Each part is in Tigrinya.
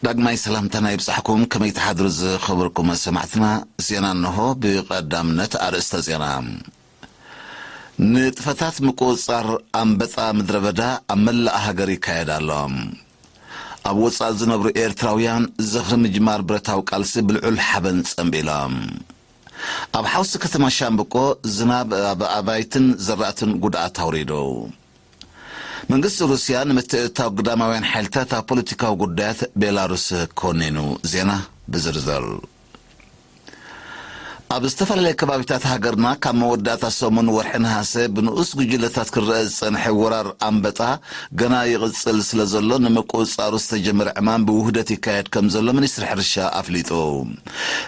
ዳግማይ ሰላምታና ይብጻሕኩም። ከመይ ትሓድሩ ዝኸበርኩም ሰማዕትና? ዜና እንሆ። ብቐዳምነት ኣርእስተ ዜና። ንጥፈታት ምቁጽጻር ኣንበጣ ምድረ በዳ ኣብ መላእ ሃገር ይካየድ ኣሎ። ኣብ ወጻኢ ዝነብሩ ኤርትራውያን ዝኽሪ ምጅማር ብረታዊ ቃልሲ ብልዑል ሓበን ጸንቢሎም። ኣብ ሓውሲ ከተማ ሻምብቆ ዝናብ ኣብ ኣባይትን ዘራእትን ጉድኣት ኣውሪዱ። መንግስቲ ሩስያ ንምትእትታው ግዳማውያን ሓይልታት ኣብ ፖለቲካዊ ጉዳያት ቤላሩስ ኮኒኑ። ዜና ብዝርዝር። ኣብ ዝተፈላለየ ከባቢታት ሃገርና ካብ መወዳእታ ሰሙን ወርሒ ነሃሰ ብንኡስ ጉጅለታት ክረአ ዝጸንሐ ወራር ኣንበጣ ገና ይቕጽል ስለ ዘሎ፣ ንምቁጽጻሩ ዝተጀመረ ዕማም ብውህደት ይካየድ ከም ዘሎ ሚኒስትሪ ሕርሻ ኣፍሊጡ።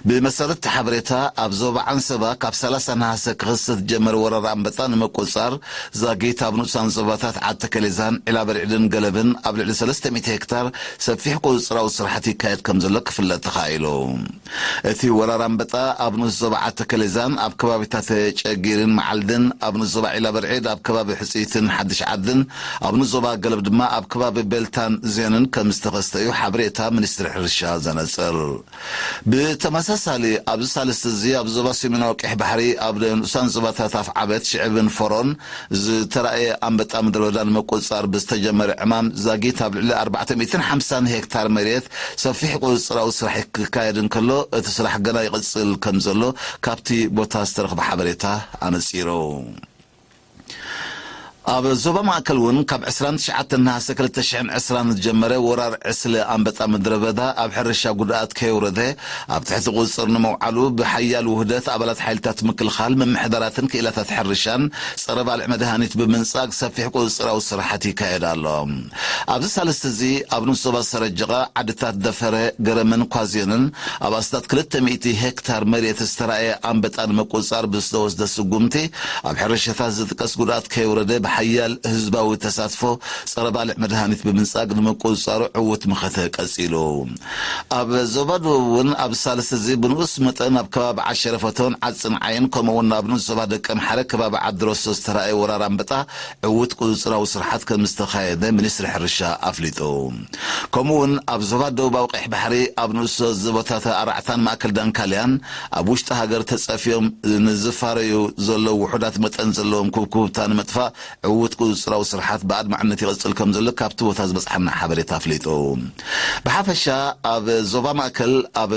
ብመሰረት እቲ ሓበሬታ፣ ኣብ ዞባ ዓንሰባ ካብ ሰላሳ ነሃሰ ክኽሰት ዝጀመረ ወራር ኣንበጣ ንምቁጽጻር፣ ዛጊት ኣብ ንኡሳን ዞባታት ዓዲ ተከሌዛን ዒላበርዒድን ገለብን ኣብ ልዕሊ ሰለስተ ሚእቲ ሄክታር ሰፊሕ ቁጽጽራዊ ስራሕቲ ይካየድ ከም ዘሎ ክፍለጥ ተኻኢሉ። እቲ ወራር ኣንበጣ ኣብ ንኡስ ዞባ ዓዲ ተከሌዛን ኣብ ከባቢታት ጨጊርን መዓልድን፣ ኣብ ንኡስ ዞባ ዒላበርዒድ ኣብ ከባቢ ሕጽይትን ሓድሽ ዓድን፣ ኣብ ንኡስ ዞባ ገለብ ድማ ኣብ ከባቢ ቤልታን ዜንን ከም ዝተኸስተ እዩ ሓበሬታ ሚኒስትሪ ሕርሻ ዘነጽር። ብተመሳሳሊ፣ ኣብዚ ሳልስቲ እዚ ኣብ ዞባ ሰሜናዊ ቀይሕ ባሕሪ ኣብ ንኡሳን ዞባታት ኣፍዓበት፣ ሽዕብን ፈሮን ዝተራእየ ኣንበጣ ምድረ በዳ ንምቁጽጻር ብዝተጀመረ ዕማም ዛጊት ኣብ ልዕሊ ኣርባዕተ ሚእትን ሓምሳን ሄክታር መሬት ሰፊሕ ቁጽጽራዊ ስራሕ ክካየድ እንከሎ፣ እቲ ስራሕ ገና ይቕጽል ከም ዘሎ ካብቲ ቦታ ዝተረኽበ ሓበሬታ ኣነጺሩ። ኣብ ዞባ ማእከል እውን ካብ ዕስራን ትሽዓተን ነሃሰ ክልተ ሽሕን ዕስራን ዝጀመረ ወራር ዕስለ ኣንበጣ ምድረ በዳ ኣብ ሕርሻ ጉድኣት ከየውረደ ኣብ ትሕቲ ቁጽጽር ንምውዓሉ ብሓያል ውህደት ኣባላት ሓይልታት ምክልኻል፣ ምምሕዳራትን ክኢላታት ሕርሻን ጸረ ባልዕ መድሃኒት ብምንጻግ ሰፊሕ ቁጽጽራዊ ስራሓት ይካየድ ኣሎ። ኣብዚ ሳልስቲ እዚ ኣብ ንኡስ ዞባ ሰረጀቓ፣ ዓድታት ደፈረ፣ ገረምን ኳዜንን ኣብ ኣስታት ክልተ ሚእቲ ሄክታር መሬት ዝተራእየ ኣንበጣ ንምቁጽጻር ብዝተወስደ ስጉምቲ ኣብ ሕርሻታት ዝጥቀስ ጉድኣት ከየውረደ ብሓያል ህዝባዊ ተሳትፎ ጸረ ባልዕ መድሃኒት ብምንጻግ ንምቁጽጻሩ ዕዉት መኸተ ቀጺሉ። ኣብ ዞባ ደቡብ እውን ኣብ ሳልስቲ እዚ ብንኡስ መጠን ኣብ ከባቢ ዓሸረፈቶን ዓጽን ዓይን ከምኡ እውን ኣብ ንኡስ ዞባ ደቀምሓረ ከባቢ ዓዲ ረሶ ዝተራእየ ወራር ኣንበጣ ዕዉት ቁጽጽራዊ ስርሓት ከም ዝተኻየደ ሚኒስትሪ ሕርሻ ኣፍሊጡ። ከምኡ እውን ኣብ ዞባ ደቡባዊ ቀይሕ ባሕሪ ኣብ ንኡስ ዞባታት ኣራዕታን ማእከል ዳንካልያን ኣብ ውሽጢ ሃገር ተጸፍዮም ንዝፋረዩ ዘለዉ ውሑዳት መጠን ዘለዎም ኩብኩብታ ንምጥፋእ ዕዉት ቁጽጽራዊ ስርሓት ብኣድማዕነት ይቕጽል ከም ዘሎ ካብቲ ቦታ ዝበጽሓና ሓበሬታ ኣፍሊጡ። ብሓፈሻ ኣብ ዞባ ማእከል ኣብ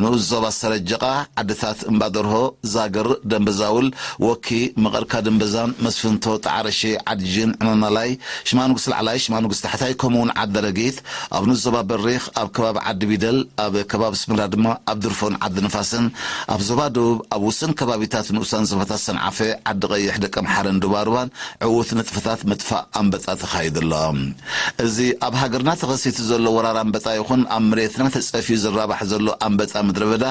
ንኡስ ዞባ ሰረጀቓ፣ ዓድታት እምባደርሆ፣ ዛግር፣ ደንበዛውል፣ ወኪ፣ መቐርካ ድንበዛን፣ መስፍንቶ፣ ጣዕረሼ፣ ዓድጅን፣ ዕናናላይ፣ ሽማንጉስ ላዕላይ፣ ሽማንጉስ ታሕታይ፣ ከምኡውን ዓደረጊት፣ ኣብ ንኡስ ዞባ በሪኽ፣ ኣብ ከባቢ ዓዲ ቢደል፣ ኣብ ከባቢ ስምራ ድማ ኣብ ድርፎን ዓዲ ንፋስን፣ ኣብ ዞባ ደቡብ ኣብ ውሱን ከባቢታት ንኡሳን ዞባታት ሰንዓፈ፣ ዓዲ ቀይሕ፣ ደቀምሓረን ዱባሩባን ዕዉት ንጥፈታት ምጥፋእ ኣንበጣ ተኻይዱ ኣሎ። እዚ ኣብ ሃገርና ተኸሲቱ ዘሎ ወራር ኣንበጣ ይኹን ኣብ መሬትና ተጸፍዩ ዝራባሕ ዘሎ ኣንበጣ ምድረ በዳ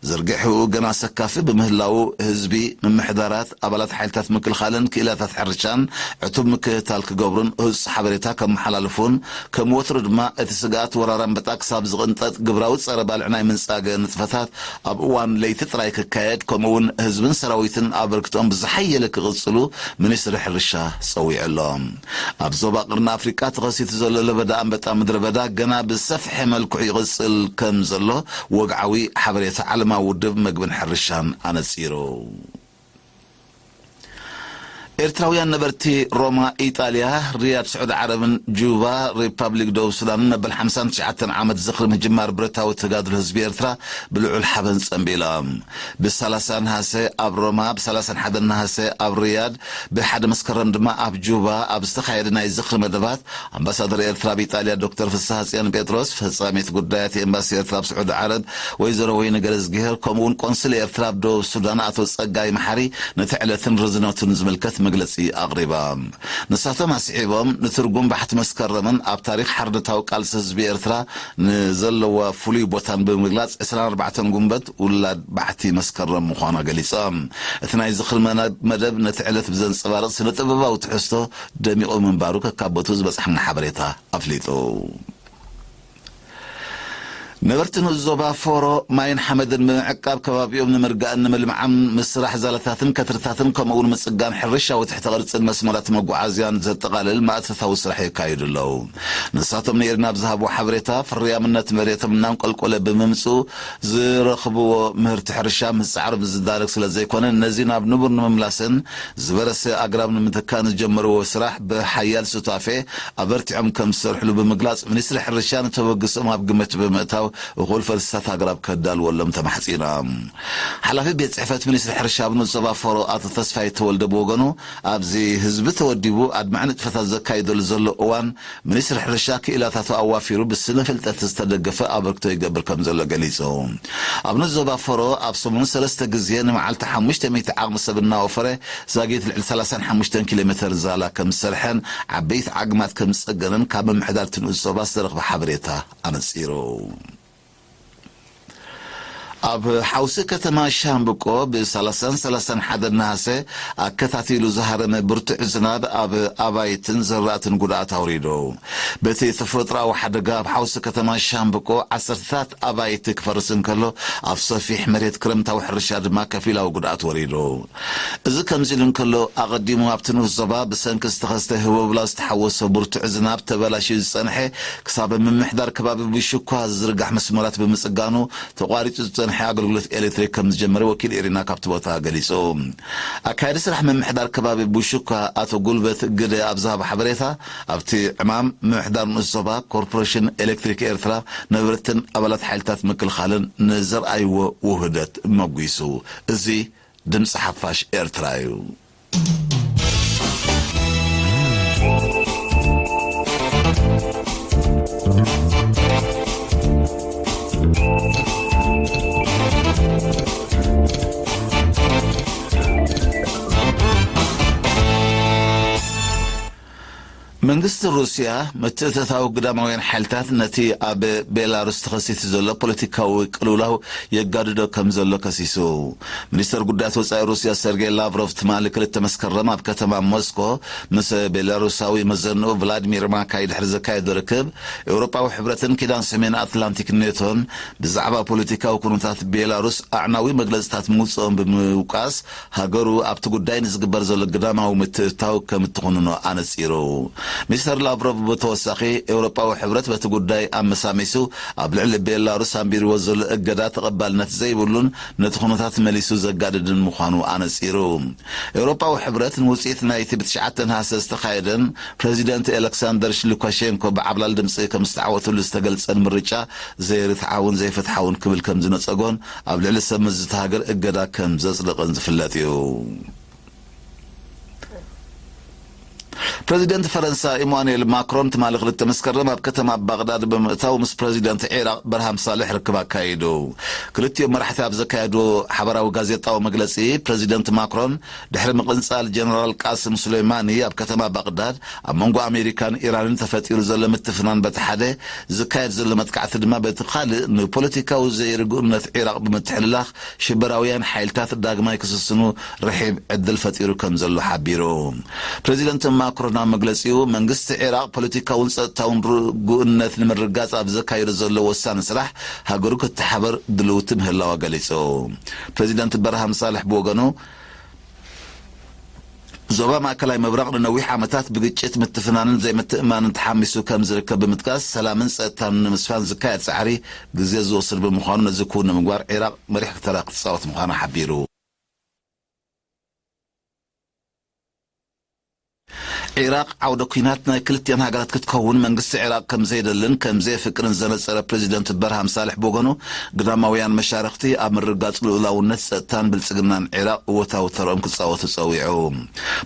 ዝርግሕኡ ገና ሰካፊ ብምህላዉ፣ ህዝቢ፣ ምምሕዳራት፣ ኣባላት ሓይልታት ምክልኻልን ክኢላታት ሕርሻን ዕቱብ ምክትታል ክገብሩን ህጹጽ ሓበሬታ ከመሓላልፉን፣ ከም ወትሩ ድማ እቲ ስግኣት ወራር ኣንበጣ ክሳብ ዝቕንጠጥ ግብራዊ ጸረ ባልዕ ናይ ምንጻገ ንጥፈታት ኣብ እዋን ለይቲ ጥራይ ክካየድ፣ ከምኡውን ህዝብን ሰራዊትን ኣበርክቶኦም ብዝሓየለ ክቕጽሉ ሚኒስትሪ ሕርሻ ጸዊዑ ኣሎ። ኣብ ዞባ ቅርኒ ኣፍሪቃ ተኸሲቱ ዘሎ ለበዳ ኣንበጣ ምድረ በዳ ገና ብሰፍሐ መልክዑ ይቕጽል ከም ዘሎ ወግዓዊ ሓበሬታ ዓለማዊ ውድብ መግብን ሕርሻን ኣነጺሩ። ኤርትራውያን ነበርቲ ሮማ፣ ኢጣልያ፣ ሪያድ፣ ስዑዲ ዓረብን ጁባ፣ ሪፓብሊክ ደቡብ ሱዳንን መበል ሓምሳን ትሽዓተን ዓመት ዝኽሪ ምጅማር ብረታዊ ተጋድሎ ህዝቢ ኤርትራ ብልዑል ሓበን ጸንቢሎም። ብሰላሳ ነሃሰ ኣብ ሮማ፣ ብሰላሳን ሓደን ነሃሰ ኣብ ሪያድ፣ ብሓደ መስከረም ድማ ኣብ ጁባ ኣብ ዝተኻየደ ናይ ዝኽሪ መደባት፣ ኣምባሳደር ኤርትራ ኣብ ኢጣልያ ዶክተር ፍስሃጽዮን ጴጥሮስ፣ ፈጻሚት ጉዳያት ኤምባሲ ኤርትራ ኣብ ስዑዲ ዓረብ ወይዘሮ ወይኒ ገረዝግሄር፣ ከምኡውን ቆንስል ኤርትራ ኣብ ደቡብ ሱዳን ኣቶ ጸጋይ መሓሪ ነቲ ዕለትን ርዝነቱን ዝምልከት መግለጺ ኣቕሪባ። ንሳቶም ኣስዒቦም፣ ንትርጉም ባሕቲ መስከረምን ኣብ ታሪኽ ሓርነታዊ ቃልሲ ህዝቢ ኤርትራ ንዘለዋ ፍሉይ ቦታን ብምግላጽ፣ ዕስራን ኣርባዕተን ጉንበት ውላድ ባሕቲ መስከረም ምዃና ገሊጾም። እቲ ናይ ዝኽሪ መነ-፣ መደብ ነቲ ዕለት ብዘንጸባርቕ ስነ-ጥበባዊ ትሕዝቶ ደሚቑ ምንባሩ ከካበቱ ዝበጽሓና ሓበሬታ ኣፍሊጡ። ነበርቲ ንኡስ ዞባ ፎሮ ማይን ሓመድን ብምዕቃብ ከባቢኦም ንምርጋእን ንምልምዓን ምስራሕ ዛላታትን ከትርታትን ከምኡውን ምጽጋን ሕርሻዊ ትሕተ ቅርጽን መስመራት መጓዓዝያን ዘጠቓልል ማእቶታዊ ስራሕ የካይዱ ኣለዉ። ንሳቶም ንኤሪና ኣብ ዝሃብዎ ሓበሬታ፣ ፍርያምነት መሬቶም እናንቆልቆለ ብምምጽኡ ዝረኽብዎ ምህርቲ ሕርሻ ምስ ጻዕሮም ዝዳረግ ስለ ዘይኮነ፣ ነዚ ናብ ንቡር ንምምላስን ዝበረሰ ኣግራብ ንምትካእን ዝጀመርዎ ስራሕ ብሓያል ሱታፌ ኣበርቲዖም ከም ዝሰርሕሉ ብምግላጽ፣ ሚኒስትሪ ሕርሻ ንተበግሶም ኣብ ግምት ብምእታው እኹል ፈልስታት ኣግራብ ከዳልወሎም ተማሕጺኖም። ሓላፊ ቤት ጽሕፈት ሚኒስትሪ ሕርሻ ኣብ ንኡስ ዞባ ፎሮ ኣቶ ተስፋይ ተወልደ ብወገኑ፣ ኣብዚ ህዝቢ ተወዲቡ ኣድማዒ ንጥፈታት ዘካይደሉ ዘሎ እዋን፣ ሚኒስትሪ ሕርሻ ክኢላታቱ ኣዋፊሩ ብስነ ፍልጠት ዝተደገፈ ኣበርክቶ ይገብር ከም ዘሎ ገሊጹ። ኣብ ንኡስ ዞባ ፎሮ ኣብ ሰሙኑ ሰለስተ ግዜ ንመዓልቲ ሓሙሽተ ሚእቲ ዓቕሚ ሰብ እናወፈረ ዛጊት ልዕሊ ሰላሳን ሓሙሽተን ኪሎ ሜተር ዛላ ከም ዝሰርሐን ዓበይቲ ዓግማት ከም ዝጸገነን ካብ ምምሕዳር እቲ ንኡስ ዞባ ዝተረኽበ ሓበሬታ ኣነጺሩ። ኣብ ሓውሲ ከተማ ሻምብቆ ብ30ን 31 ነሃሰ ኣከታቲሉ ዝሃረመ ብርቱዕ ዝናብ ኣብ ኣባይትን ዘራእትን ጉድኣት ኣውሪዱ። በቲ ተፈጥሮኣዊ ሓደጋ ኣብ ሓውሲ ከተማ ሻምብቆ ዓሰርታት ኣባይቲ ክፈርስ እንከሎ፣ ኣብ ሰፊሕ መሬት ክረምታዊ ሕርሻ ድማ ከፊላዊ ጉድኣት ወሪዱ። እዚ ከምዚ ኢሉ እንከሎ፣ ኣቐዲሙ ኣብቲ ንኡስ ዞባ ብሰንኪ ዝተኸስተ ህቦብላ ዝተሓወሶ ብርቱዕ ዝናብ ተበላሽዩ ዝጸንሐ፣ ክሳብ ምምሕዳር ከባቢ ቡሹኳ ዝዝርጋሕ መስመራት ብምጽጋኑ፣ ተቋሪጹ ዝጸንሐ ኣገልግሎት ኤሌክትሪክ ከም ዝጀመረ ወኪል ኤሪና ካብቲ ቦታ ገሊጹ። ኣካያዲ ስራሕ ምምሕዳር ከባቢ ቡሹኳ ኣቶ ጉልበት ግደ ኣብ ዝሃቦ ሓበሬታ፣ ኣብቲ ዕማም ምምሕዳር ንኡስ ዞባ ኮርፖሬሽን ኤሌክትሪክ ኤርትራ ነበርትን ኣባላት ሓይልታት ምክልኻልን ንዘርኣይዎ ውህደት መጒሱ። እዚ ድምፂ ሓፋሽ ኤርትራ እዩ። መንግስቲ ሩስያ፣ ምትእትታው ግዳማውያን ሓይልታት ነቲ ኣብ ቤላሩስ ተኸሲቱ ዘሎ ፖለቲካዊ ቅልውላው የጋድዶ ከም ዘሎ ከሲሱ። ሚኒስተር ጉዳያት ወጻኢ ሩስያ ሰርጌይ ላቭሮቭ ትማሊ ክልተ መስከረም ኣብ ከተማ ሞስኮ ምስ ቤላሩሳዊ መዘንኡ ቭላድሚር ማካይ ድሕሪ ዘካየዶ ርክብ፣ ኤውሮጳዊ ሕብረትን ኪዳን ሰሜን ኣትላንቲክ ኔቶን ብዛዕባ ፖለቲካዊ ኩነታት ቤላሩስ ኣዕናዊ መግለጽታት ምውጽኦም ብምውቃስ፣ ሃገሩ ኣብቲ ጉዳይ ንዝግበር ዘሎ ግዳማዊ ምትእትታው ከም እትኹንኖ ኣነጺሩ። ሚስተር ላቭሮቭ ብተወሳኺ፣ ኤውሮጳዊ ሕብረት በቲ ጉዳይ ኣመሳሚሱ ኣብ ልዕሊ ቤላሩስ ኣንቢርዎ ዘሎ እገዳ ተቐባልነት ዘይብሉን ነቲ ኩነታት መሊሱ ዘጋድድን ምዃኑ ኣነጺሩ። ኤውሮጳዊ ሕብረት ንውጽኢት ናይቲ ብትሽዓተ ነሃሰ ዝተኻየደን ፕረዚደንት ኤሌክሳንደር ሉካሼንኮ ብዓብላል ድምጺ ከም ዝተዓወተሉ ዝተገልጸን ምርጫ ዘይርትዓውን ዘይፍትሓውን ክብል ከም ዝነጸጎን ኣብ ልዕሊ ሰብ መዚ እታ ሃገር እገዳ ከም ዘጽደቐን ዝፍለጥ እዩ። ፕረዚደንት ፈረንሳ ኢማኑኤል ማክሮን ትማሊ ክልተ መስከረም ኣብ ከተማ ባግዳድ ብምእታው ምስ ፕረዚደንት ዒራቕ በርሃም ሳልሕ ርክብ ኣካይዱ። ክልቲኦም መራሕቲ ኣብ ዘካየድዎ ሓበራዊ ጋዜጣዊ መግለጺ፣ ፕረዚደንት ማክሮን ድሕሪ ምቕንጻል ጀነራል ቃስም ሱሌማኒ ኣብ ከተማ ባግዳድ፣ ኣብ መንጎ ኣሜሪካን ኢራንን ተፈጢሩ ዘሎ ምትፍናን በቲ ሓደ፣ ዝካየድ ዘሎ መጥቃዕቲ ድማ በቲ ካልእ፣ ንፖለቲካዊ ዘይርጉእነት ዒራቕ ብምትሕልላኽ ሽበራውያን ሓይልታት ዳግማይ ክስስኑ ርሒብ ዕድል ፈጢሩ ከም ዘሎ ሓቢሩ። ፕረዚደንት ማክሮን ኣብ መግለጺኡ፣ መንግስቲ ዒራቕ ፖለቲካውን ጸጥታውን ርጉእነት ንምርጋጽ ኣብ ዘካየዶ ዘሎ ወሳኒ ስራሕ ሃገሩ ክትተሓበር ድልውቲ ምህላዋ ገሊጹ። ፕረዚደንት በርሃም ሳልሕ ብወገኑ፣ ዞባ ማእከላይ ምብራቕ ንነዊሕ ዓመታት ብግጭት፣ ምትፍናንን ዘይምትእማንን ተሓሚሱ ከም ዝርከብ ብምጥቃስ፣ ሰላምን ጸጥታን ንምስፋን ዝካየድ ጻዕሪ ግዜ ዝወስድ ብምዃኑ፣ ነዚ ክውን ንምግባር ዒራቕ መሪሕ ተራ ክትጻወት ምዃና ሓቢሩ። ዒራቕ ዓውደ ኲናት ናይ ክልቲኣን ሃገራት ክትከውን መንግስቲ ዒራቕ ከም ዘይደልን ከም ዘየፍቅርን ዘነጸረ ፕረዚደንት በርሃም ሳልሕ ብወገኑ፣ ግዳማውያን መሻርኽቲ ኣብ ምርግጋጽ ልኡላውነት፣ ጸጥታን ብልጽግናን ዒራቕ እወታዊ ተርኦም ክጻወቱ ጸዊዑ።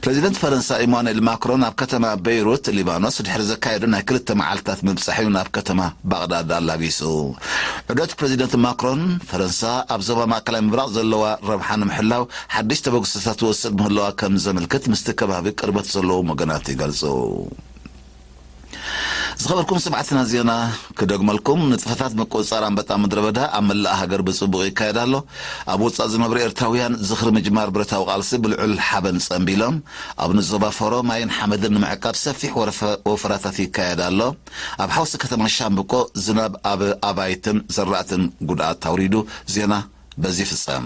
ፕረዚደንት ፈረንሳ ኢማኑኤል ማክሮን ኣብ ከተማ በይሩት ሊባኖስ ድሕሪ ዘካየዶ ናይ ክልተ መዓልታት ምብጻሕ እዩ ናብ ከተማ ባቕዳድ ኣላጊሱ። ዑደት ፕረዚደንት ማክሮን፣ ፈረንሳ ኣብ ዞባ ማእከላይ ምብራቕ ዘለዋ ረብሓ ንምሕላው ሓድሽ ተበግሶታት ትወስድ ምህላዋ ከም ዘመልክት ምስቲ ከባቢ ቅርበት ዘለዎም ወገናት ይገልጹ። ዝኸበርኩም ሰማዕትና፣ ዜና ክደግመልኩም። ንጥፈታት ምቁጽጻር ኣንበጣ ምድረ በዳ ኣብ መላእ ሃገር ብጽቡቕ ይካየድ ኣሎ። ኣብ ወጻኢ ዝነብሩ ኤርትራውያን ዝኽሪ ምጅማር ብረታዊ ቃልሲ ብልዑል ሓበን ጸንቢሎም። ኣብ ንዞባ ፎሮ ማይን ሓመድን ንምዕቃብ ሰፊሕ ወረፈ-፣ ወፈራታት ይካየድ ኣሎ። ኣብ ሓውሲ ከተማ ሻምብቆ ዝናብ ኣብ ኣባይትን ዘራእትን ጉድኣት ኣውሪዱ። ዜና በዚ ይፍጸም።